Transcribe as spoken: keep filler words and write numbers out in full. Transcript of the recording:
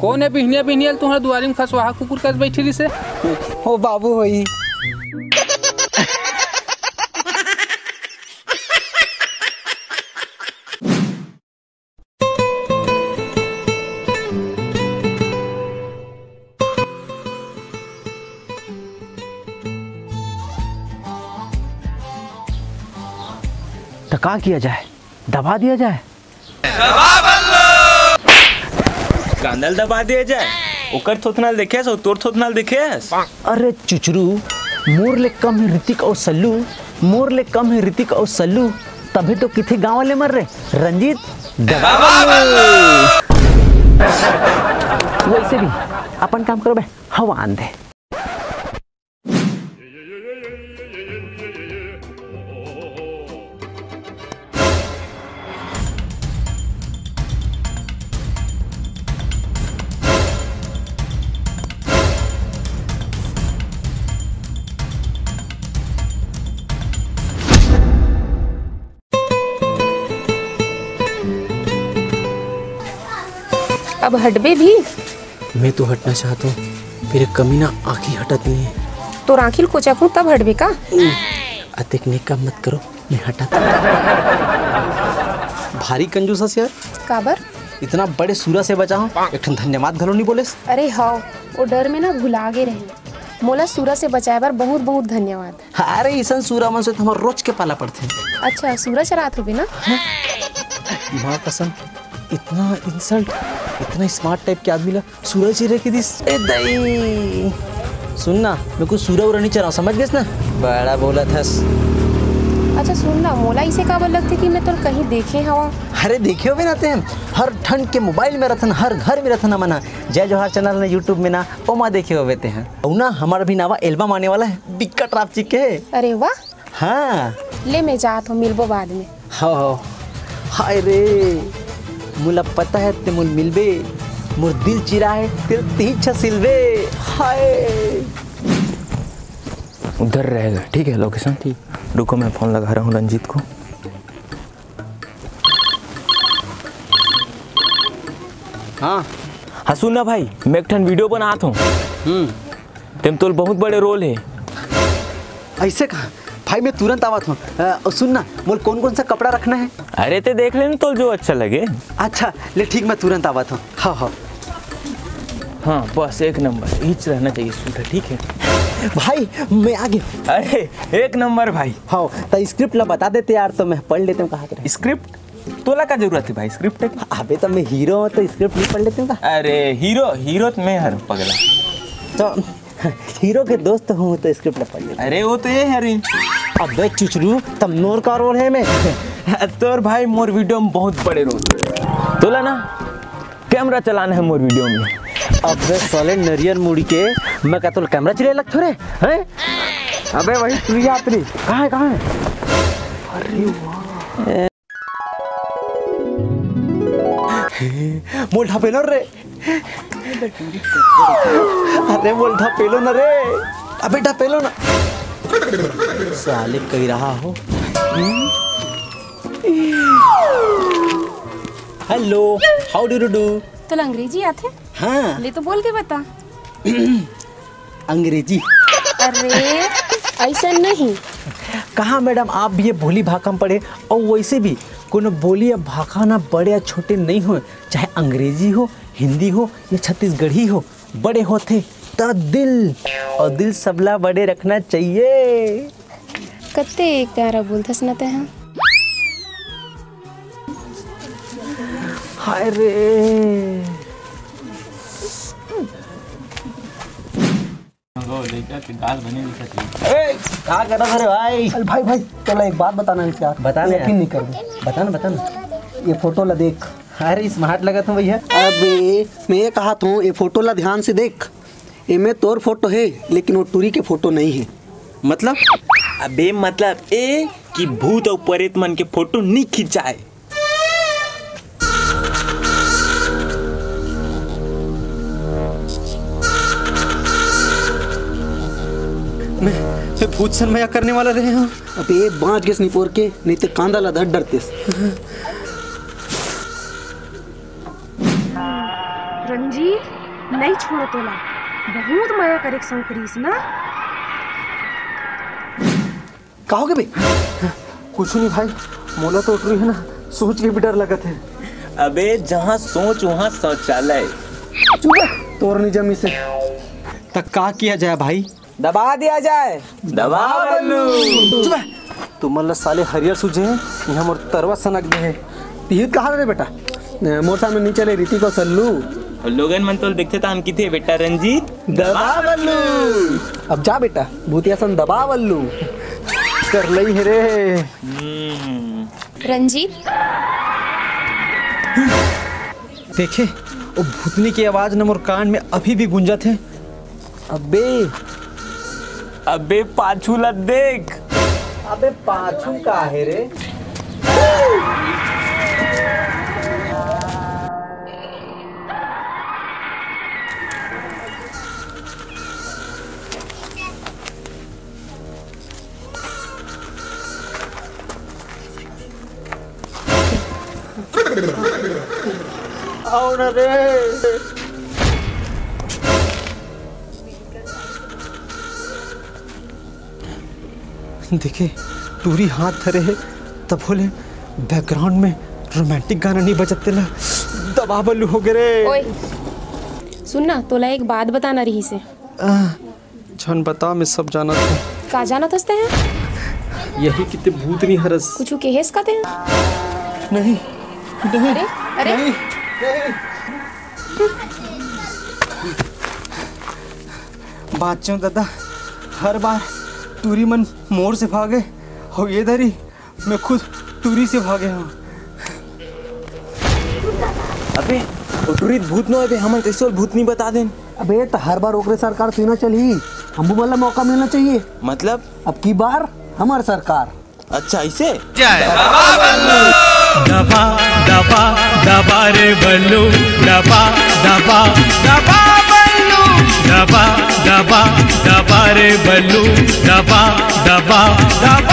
कोन ए बिहनिया बिहनिया ल तुंहर दुवारी म खसवाहा कुकुर कस बइठे रिसे? ओ बाबू होही। त का किया जाए? दबा दिया जाए? कांदा ल दबा दिया जाए? ओकर थोथना ल देखेस अउ तोर थोथना ल देखेस? अरे चुचरू, मोर ले कम हे ऋतिक अउ सल्लू, मोर ले कम हे ऋतिक अउ सल्लू, तभे तो किथे गाँव वाले मन रे, रंजीत दबा बल्लू। वइसे भी अपन काम करो बे, हवा आन दे। अब हटबे भी? मैं तो हटना चाहता हूँ, फिर एक कमीना आँखी हटत नहीं है। तोर आँखी ल कोचकहूँ तब हटबे का? अतेक नेक काम मत करो, मैं हटत। भारी कंजूस हस यार। काबर? इतना बड़े सूरा से बचा हूँ, एक ठन धन्यवाद घलो नहीं बोलेस। अरे हव, वो डर में ना भुला गे रहे। मोला सूरा से बचाए बर बहुत बहुत धन्यवाद। अरे, इसन सूरा मन से तो हमर रोज के पाला पड़थे। अच्छा, सूरा चरात होबे ना? माँ कसम, इतना इंसल्ट, इतना स्मार्ट टाइप के आदमी ला सूरा चिरे के दिस। ए दई, सुन ना, मैं कुछ सूरा उरा नहीं चराव, समझ गेस ना? बड़ा बोलत हस। अच्छा सुन ना, मोला इसे काबर लगथे कि मैं तोला कहीं देखे हवा? अरे, देखे होबे ना तेन, हर ठन के मोबाइल में रथन, हर घर में रथन हमन ह। जय जोहार चैनल ने YouTube में ना, ओमा देखे होबे तेन। अउ ना, हमर भी नवा एल्बम आने वाला है, बिक्कट रापचिक के। अरे वाह। हाँ। ले, मैं जात हूँ, मिलबो बाद में। हाँ, हाँ। हाय रे, मोला पता है ते मोल मिलबे, मोर दिल चिरा है तेरे तीछा सिलबे। हाय। उधर रहेगा, ठीक है, लोकेशन। ठीक। रुको, मैं फोन लगा रहा हूँ रंजीत को। हाँ। हाँ, सुन ना भाई, मैं एक ठन वीडियो बनात हूँ। हम्म। तेम तोल बहुत बड़े रोल है। ऐसे कहा? भाई, मैं तुरंत आवत हूँ। अ, सुन ना, मोल कौन कौन सा कपड़ा रखना है? अरे, ते देख ले ना, तोल जो अच्छा लगे। अच्छा, ले ठीक, मैं तुरंत आवत हूँ। हाँ, हाँ। हाँ, बस एक नंबर, इच रहना चाहिए सूट है, ठीक है? भाई, मैं आ गया। अरे, एक नंबर भाई। हाँ, तो स्क्रिप्ट ला बता देते यार, तो मैं पढ़ लेते हूँ कहाँ के रहे। स्क्रिप्ट? तोला का जरूरत है भाई स्क्रिप्ट के? अबे, तो मैं हीरो हूँ, तो स्क्रिप्ट नहीं पढ़ लेते हूँ का? अरे, हीरो, हीरो तो मैं हर पगला। तो हीरो के दोस्त हूँ, तो स्क्रिप्ट ला पढ़ लेते। अरे, वो तो ये हरी। अबे चुचरू, तब नोर का रोल है मैं। तोर भाई मोर वीडियो में बहुत बड़े रोल। तोला ना कैमरा चलाना है मोर वीडियो में। अबे साले नरियर मुड़ी के, मैं का तोला कैमरा चलाए लगथों रे, हैं? अबे वही तू ही आत रे। कहाँ है, कहाँ है? अरे वाह। मोल ढपेलो रे। अरे मोल ढपेलो ना रे। अबे ढपेलो ना। साले कही रहा हो। Hello, how do you do? तोला अंग्रेजी आथे? हाँ। ले तो बोल के बता। अंग्रेजी। अरे, ऐसा नहीं। कहाँ मैडम, आप भी ये भोली भाखा में पढ़े? और वैसे भी कोनो बोली या भाखा ना बड़े या छोटे नहीं हो, चाहे अंग्रेजी हो, हिंदी हो या छत्तीसगढ़ी हो, बड़े होथे त दिल, और दिल सबला बड़े रखना चाहिए। कत्ते प्यारा बोलथस न तेहा। हाय रे। वो लइका के गाल बने दिखत हे। ए, का करत हरे भाई? अरे भाई, भाई, चला एक बात बताना है यार। बता ना तू यार। यकीन नहीं करबे। बता ना, बता ना। ये फोटो ला देख। अरे, स्मार्ट लगत हूँ भैया। अबे, मैं ये कहा हूँ, ये फोटो ला ध्यान से देख। एमे तोर फोटो हे, लेकिन वो टूरी के फोटो नहीं है। मतलब? अबे, मतलब ए कि भूत और प्रेत मन के फोटो नहीं खिंचाए। मैं, मैं भूत सन मया करने वाला रहे हूँ। अबे बाँच गेस निपोर के, नहीं तो कांदा ला धर डरतेस। रंजीत। नहीं छोड़ो तोला, बहुत मया करे के संग करिस ना। का होगे बे? कुछ नहीं भाई, मोला तो टुरी हे ना, सोच के भी डर लगत हे। अबे, जहाँ सोच वहाँ शौचालय। चुप बे, तोर नहीं जमी से। त का किया जाए भाई? दबा दिया जाए। दबा बल्लू। चुप बे, तुमन ला साले हरियर सूझे हे, यहाँ मोर तरवा सनक दे हे। तिहित कहा रे बेटा? ए, मोर सामने नहीं चले ऋतिक और सल्लू। और लोगन मन तो देखते त हम किथे बेटा रंजीत। दबा बल्लू। अब जा बेटा, भूतिया सन दबा बल्लू। कर लई हे रे। हम्म। रंजीत। देखे, वो भूतनी की आवाज न मोर कान में अभी भी गूंजत हे। अबे, अबे पाछू ला देख। अबे पाछू का हे रे? आओ ना रे। देखे, टूरी हाथ धरे हे, तब बोले बैकग्राउंड में रोमांटिक गाना नहीं बजत तेला। दबा बल्लू हो गए रे। ओए, सुन ना, तोला एक बात बताना रही से। आ, झन बता, मैं सब जानत हूँ। का जानत हस तें? यही कि तें भूतनी हरस। कुछु केहेस का तें? नहीं, नहीं, अरे, अरे। नहीं, नहीं। बाँचेंव दादा, हर बार टूरी मन मोर से भागे, अउ ये दरी मैं खुद टूरी से भागे हूँ। अबे, वो टूरी भूत नो हे बे, हमन कैसे भूत नहीं बता देन? अबे, त हर बार ओकरे सरकार सुना चलही, हमू मन ला मौका मिलना चाहिए। मतलब? अब की बार हमार सरकार। अच्छा, इसे? दबा, दबा, दबा रे बल्लू, दबा, दबा, दबा बल्लू, दबा, दबा, दबा रे बल्लू, दबा, दबा, दबा।